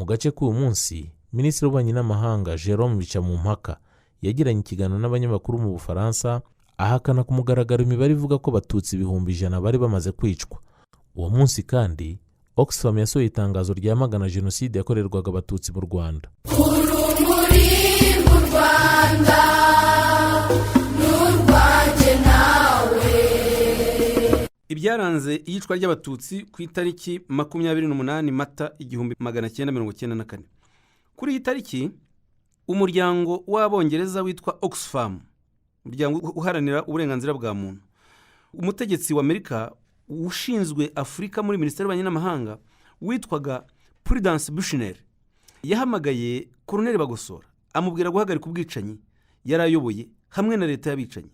Gace k'uyu munsi, Minisitiri w'Ububanyi n'Amahanga Jerome Bicamumpaka yagiranye ikiganiro n'abanyamakuru mu Bufaransa, ahakana ku mugaragaro imibare ivuga ko Abatutsi 100,000 bari bamaze kwicwa. Uwo munsi kandi Oxfam yasohoye itangazo ryamagana jenoside yakorerwaga Abatutsi mu Rwanda. Urumuri mu Rwanda n'urwanjye nawe. Ibyaranze iyicwa ry'Abatutsi ku itariki 28 Mata 1994. Kuri iyi tariki, umuryango w'Abongereza witwa Oxfam, umuryango uharanira uburenganzira bwa muntu, umutegetsi wa Amerika ushinzwe Afurika muri Minisiteri y'Ububanyi n'Amahanga witwaga Prudence Bushnell yahamagaye Koroneri Bagosora, amubwira guhagarika ubwicanyi yari ayoboye hamwe na leta y'abicanyi.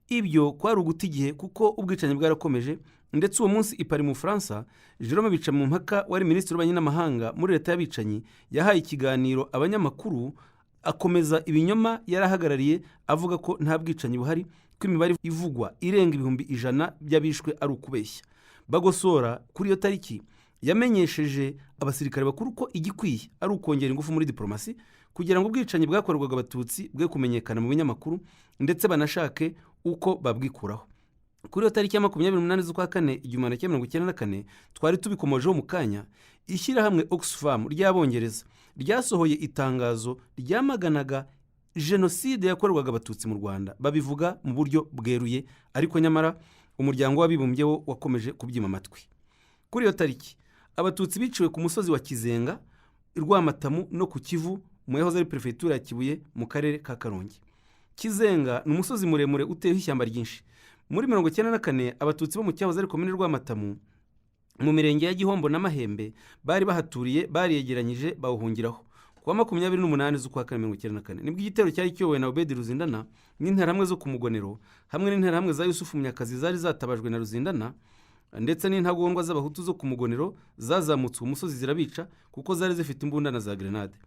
Ibyo kwari uguta igihe, kuko ubwicanyi bwarakomeje. Ndetse uwo munsi i Paris mu Bufaransa, Jerome Bicamumpaka wari Minisitiri w'Ububanyi n'Amahanga muri leta y'abicanyi yahaye ikiganiro abanyamakuru, akomeza ibinyoma yari ahagarariye, avuga ko nta bwicanyi buhari, ko imibare ivugwa irenga 100,000 by'abishwe ari ukubeshya. Bagosora kuri iyo tariki yamenyesheje abasirikare bakuru ko igikwiye ari ukongera ingufu muri diporomasi kugira ngo ubwicanyi bwakorerwaga Abatutsi bwe kumenyekana mu binyamakuru, ndetse banashake uko babwikuraho. Kuri iyo tariki ya 28 z'ukwa kane 1994, twari tubikomojeho mu kanya, ishyirahamwe Oxfam ry'Abongereza ryasohoye itangazo ryamaganaga jenoside yakorerwaga Abatutsi mu Rwanda, babivuga mu buryo bweruye, ariko nyamara Umuryango w'Abibumbye wo wakomeje kubyima amatwi. Kuri iyo tariki, Abatutsi biciwe ku musozi wa Kizenga, Rwamatamu no ku Kivu mu yahoze ari Perefegitura ya Kibuye mu karere ka Karongi. Kizenga ni umusozi muremure uteyeho ishyamba ryinshi. Muri 94, Abatutsi bo mu cyahoze ari Komini Rwamatamu mu mirenge ya Gihombo na Mahembe bari bahaturiye bariyegeranyije, bawuhungiraho. Ku wa 28 z'ukwa kane 94 nibwo igitero cyari kiyobowe na Obedi Ruzindana n'Interahamwe zo ku Mugonero hamwe n'Interahamwe za Yusufu Munyakazi zari zatabajwe na Ruzindana, ndetse n'intagondwa z'Abahutu zo ku Mugonero, zazamutse uwo musozi zirabica, kuko zari zifite imbunda na za grenade.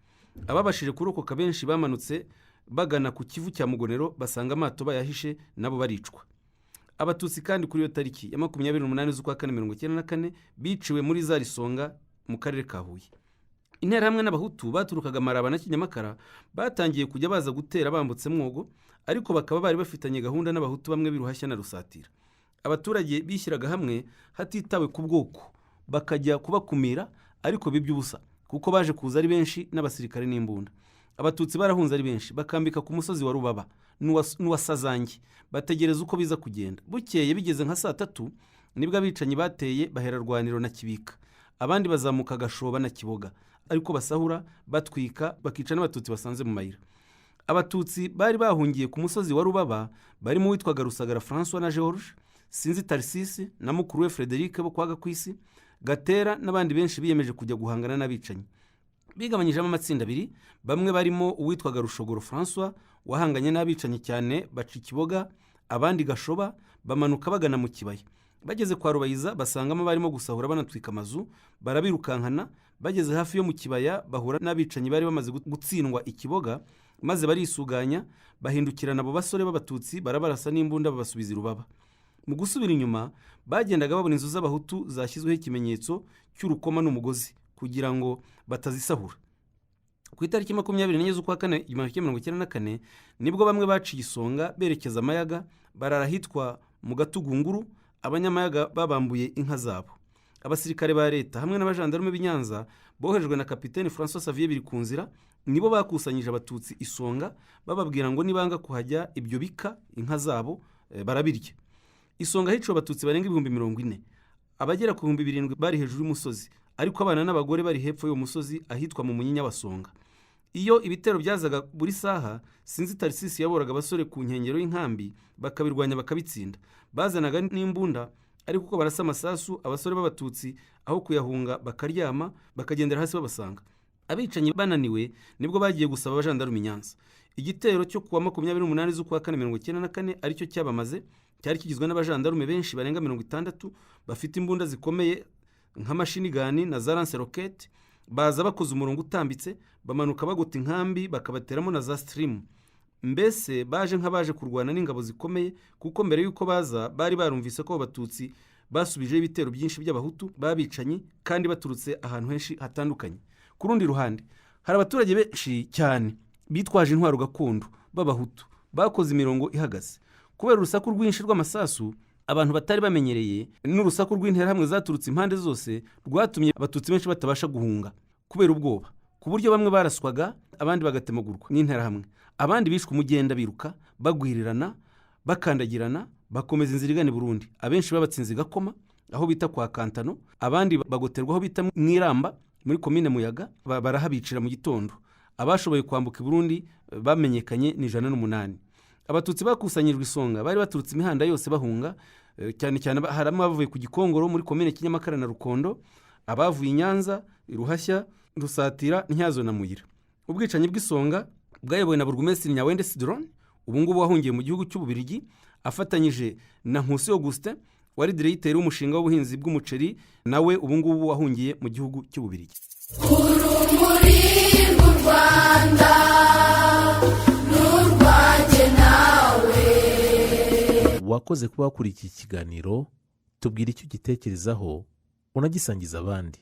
Ababashije kurokoka benshi bamanutse bagana ku Kivu cya Mugonero, basanga amato bayahishe, nabo baricwa. Abatutsi kandi kuri iyo tariki ya 28 z'ukwa kane 94 biciwe muri za Risonga mu karere ka Huye. Interahamwe n'Abahutu baturukaga Maraba na Kinyamakara batangiye kujya baza gutera bambutse Mwogo, ariko bakaba bari bafitanye gahunda n'Abahutu bamwe b'iruhashya na Rusatira. Abaturage bishyiraga hamwe hatitawe ku bwoko, bakajya kubakumira, ariko biby'ubusa, kuko baje kuza ari benshi n'abasirikare n'imbunda. Abatutsi barahunze ari benshi, bakambika ku musozi wa Rubaba n'uwa Sazange, bategereza uko biza kugenda. Bukeye bigeze nka saa 3 nibwo abicanyi bateye, bahera Rwaniro na Kibika, abandi bazamuka Gashoba na Kiboga, ariko basahura, batwika, bakica n'Abatutsi basanze mu mayira. Abatutsi bari bahungiye ku musozi wa Rubaba barimo uwitwaga Rusagara Francois na George Sinzi, Tarisisi na mukuru we Frederic bo kwa Gakwisi, Gatera n'abandi benshi biyemeje kujya guhangana n'abicanyi. Bigabanyijemo amatsinda abiri. Bamwe barimo uwitwaga Rushogoro Francois wahanganye n'abicanyi cyane, baca Ikiboga, abandi Gashoba, bamanuka bagana mu kibaya. Bageze kwa Rubayiza basangamo barimo gusahura banatwika amazu, barabirukankana. Bageze hafi yo mu kibaya bahura n'abicanyi bari bamaze gutsindwa Ikiboga, maze barisuganya, bahindukirana abo basore b'Abatutsi, barabarasa n'imbunda, babasubiza i Rubaba. Mu gusubira inyuma bagendaga babona inzu z'Abahutu zashyizweho ikimenyetso cy'urukoma n'umugozi kugira ngo batazisahura. Ku itariki 24 z'ukwa kane 1994 nibwo bamwe baciye Isonga berekeza Amayaga, barara ahitwa mu Gatugunguru. Abanyamayaga babambuye inka zabo. Abasirikare ba leta hamwe n'abajandarume b'i Nyanza boherejwe na Kapiteni Francois Xavier Birikunzira nibo bakusanyije Abatutsi Isonga, bababwira ngo nibanga kuhajya ibyo bika inka zabo barabirya. Isonga hiciwe Abatutsi barenga 40,000. Abagera ku 7,000 bari hejuru y'umusozi, ariko abana n'abagore bari hepfo y'uwo musozi ahitwa mu Munyinya wa Songa. Iyo ibitero byazaga buri saha, Sinzi Tarisisi yaboraga abasore ku nkengero y'inkambi, bakabirwanya bakabitsinda. Bazanaga n'imbunda, ariko uko barasa amasasu, abasore b'Abatutsi aho kuyahunga bakaryama, bakagendera hasi babasanga. Abicanyi bananiwe nibwo bagiye gusaba abajandarume i Nyanza. Igitero cyo kuwa 28 z'ukwa kane 94 aricyo cyabamaze, cyari kigizwe n'abajandarume benshi barenga 60 bafite imbunda zikomeye nka machine gun na za lance-roquettes. Baza bakoze umurongo utambitse, bamanuka bagota inkambi, bakabateramo na za sitirimu. Mbese baje nk'abaje kurwana n'ingabo zikomeye, kuko mbere y'uko baza bari barumvise ko Abatutsi basubijeho ibitero byinshi by'Abahutu b'abicanyi kandi baturutse ahantu henshi hatandukanye. Ku rundi ruhande, hari abaturage benshi cyane bitwaje intwaro gakondo b'Abahutu bakoze imirongo ihagaze. Kubera urusaku rwinshi rw'amasasu abantu batari bamenyereye n'urusaku rw'interahamwe zaturutse impande zose, rwatumye Abatutsi benshi batabasha guhunga kubera ubwoba, ku buryo bamwe baraswaga, abandi bagatemagurwa n'interahamwe, abandi bishwe umugenda biruka, bagwirirana, bakandagirana, bakomeza inzira igana i Burundi. Abenshi babatsinze i Gakoma, aho bita kwa Kantano, abandi bagoterwa aho bita mu Iramba muri Komine Muyaga, barahabicira mu gitondo. Abashoboye kwambuka i Burundi bamenyekanye ni 108. Abatutsi bakusanyijwe Isonga bari baturutse imihanda yose bahunga, cyane cyane harimo abavuye ku Gikongoro muri Komine Kinyamakara na Rukondo, abavuye i Nyanza, Ruhashya, Rusatira, Ntyazo na Muyira. Ubwicanyi bw'Isonga bwayobowe na Burugumesitiri Nyawende Sidoron, ubu ngubu wahungiye mu gihugu cy'Ububirigi, afatanyije na Nkusi Augustin wari diregiteri w'umushinga w'ubuhinzi bw'umuceri, nawe ubu ngubu wahungiye mu gihugu cy'Ububirigi. Urumuri rw'u Rwanda n'urwanjye nawe. Wakoze kuba wakurikiye iki kiganiro. Tubwira icyo ugitekerezaho, unagisangiza abandi.